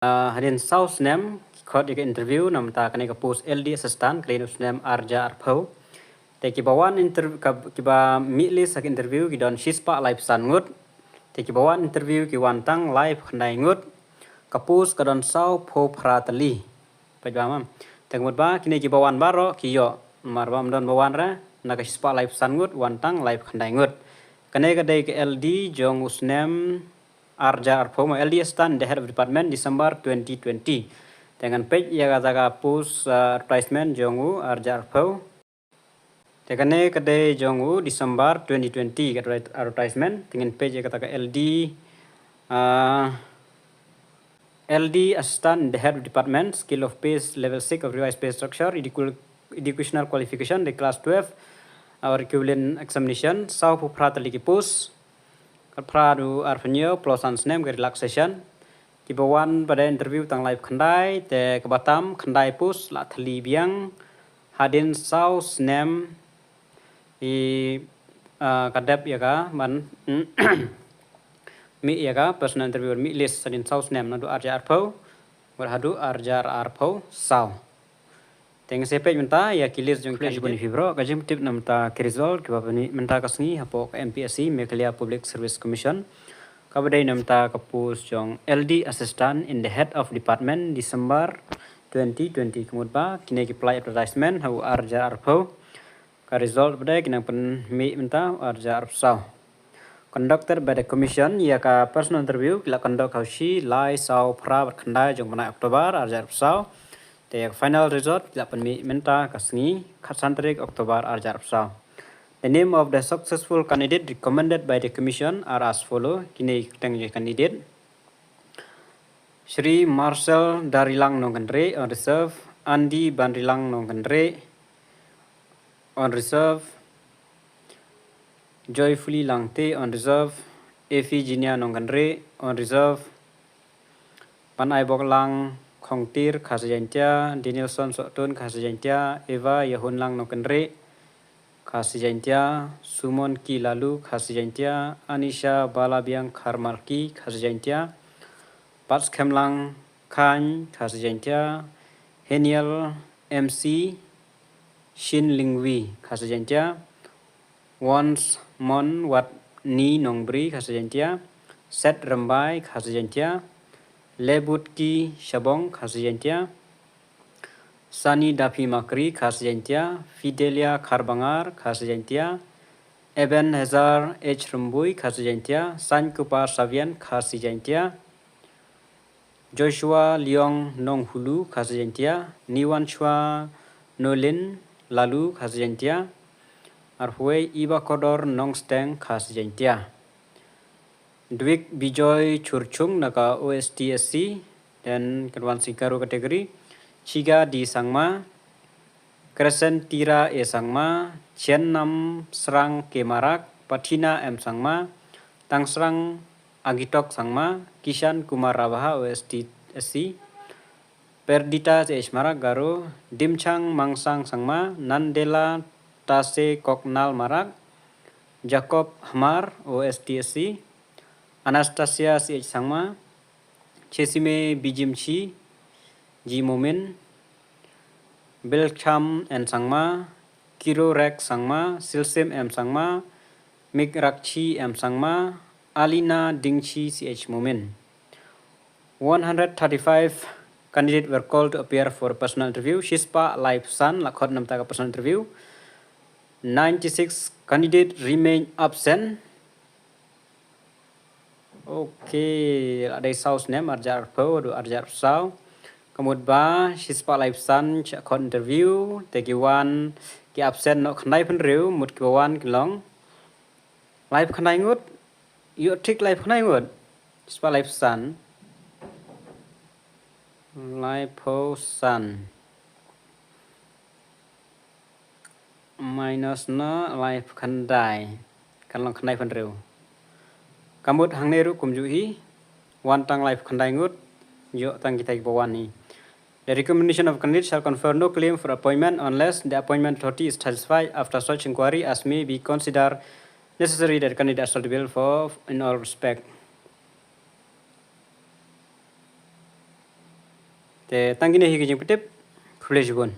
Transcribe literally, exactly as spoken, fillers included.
Ah, hadien saw snem ki khot ïa ka interview namar ta kane ka post L D assistant, kane u snem arja arphew. Te kiba wan interview, kiba mih list ha ka interview ki don shispah laiphew san ngut. Te kiba wan interview ki wan tang laiphew khyndai ngut. Ka post ka don saw phew phra tylli. Peit ba ma. Te ka mut ba kine kiba wan baroh ki ïoh. Namar ba ym don ba wan re, na ka shispah laiphew san ngut, wan tang laiphew khyndai ngut. Kane ka dei ka L D jong u snem arja arphew, ma L D assistant in the head of department, December twenty twenty. Te ngan peit ïa kata ka post, ah, advertisement jong u arja arphew. Te kane ka dei jong u December twenty twenty ka advertisement. Te ngan peit ïa kata ka L D, ah, L D assistant in the head of department, scale of pay level six of revised pay structure, educul-, educational qualification, the class twelve, or equivalent examination, saw phew phra tylli ki post. Khatphra haduh arphew hynñiew, phew san snem ka relaxation. Kiba wan pat interview tang laiphew khyndai, te kaba tam khyndai post la thylli biang. Hadien saw snem i, ah, ka dep ïa ka ban mih ïa ka personal interview, mih list hadien saw snem, naduh arja arphew bad haduh arja arphew saw. Te ngin sa peit mynta ïa ki list jong ki candidate. Ka jingtip namar ta ki result kiba pynmih mynta ka sngi hapoh ka M P S C, Meghalaya Public Service Commission, kaba dei namar ta ka post jong L D assistant in the head of department, December twenty twenty. Ka mut ba kine ki plie advertisement ha u arja arphew. Ka result ba dei ki nang pynmih mynta u arja arphew saw. Conducted by the commission, ïa ka personal interview ki la conduct ha u shi, lai, saw, phra bad khyndai jong u bnai October arja arphew saw. Te ïa ka final result ki la pynmih mynta ka sngi, khatsan tarik October arja arphew saw. The name of the successful candidate recommended by the commission are as follow. Kine ki kyrteng jong ki candidate: Shri Marcel Darilang Nongkynrih, on reserve, Andy Banrilang Nongkynrih, on reserve, Joyfully Langte, on reserve, Ephigenia Nongkynrih, on reserve, Panaiboklang Khongtir, Khasi Jaintia, Danielson Sohtun, Khasi Jaintia, Eva Yahunlang Nongkynrih, Khasi Jaintia, Sumon Ki Lalu, Khasi Jaintia, Anisha Balabiang Kharmarki, Khasi Jaintia, Patskhemlang Khan, Khasi Jaintia, Heniel M C, Shin Lingwi, Khasi Jaintia, Wons Mon Wat Ni Nongbri, Khasi Jaintia, Seth Rembai, Khasi Jaintia, Lebutki Shabong, Khasi Jaintia, Sani Dapi Makri, Khasi Jaintia, Fidelia Kharbangar, Khasi Jaintia, Eben Hazar H Rumbui, Khasi Jaintia, Sankupar Savian, Khasi Jaintia, Joshua Liong Nonghulu, Khasi Jaintia, Niwanshwa Nolin Lalu, Khasi Jaintia, arphew wei Ibakodor Nongsteng, Khasi Jaintia. Dwick Bijoy Churchung na ka O S T S C, then kan wan sha ka Garo category, Chiga D Sangma, Crescentira A Sangma, Chiennam Srang K Marak, Pathina M Sangma, Tangsrang Agitok Sangma, Kishan Kumar Rabaha, O S T S C, Perdita C H Marak, Garo, Dimchang Mangsang Sangma, Nandela Tase Koknal Marak, Jacob Hmar, O S T S C, Anastasia C H Sangma, Chesime Bijimchi, G Momin, Bilcham N Sangma, Kiro Rek Sangma, Silsim M Sangma, Mikrakchi M Sangma, Alina Dingchi C H Momin. One hundred thirty-five candidate were called to appear for personal interview. Shispah laiphew san la khot namar ta ka personal interview. Ninety-six candidate remain absent. Okay, la dei saw snem, arja arphew haduh arja arphew saw. Ka mut ba shispah laiphew san sha khot interview, te ki wan ki absent noh khyndai phew hynriew, mut kiba wan ki long laiphew khyndai ngut. Ïoh tick laiphew khyndai ngut. Shispah laiphew san. Laiphew san minus na laiphew khyndai, kan long khyndai phew hynriew. Ka mut hangne ruh kumjuh hi, wan tang laiphew khyndai ngut, ïoh tang kita kiba wan hi. The recommendation of candidate shall confer no claim for appointment unless the appointment authority is satisfied after such inquiry as may be considered necessary that candidate are suitable for in all respect. Te tang kine hi ki jingpyntip. Khublei shibun.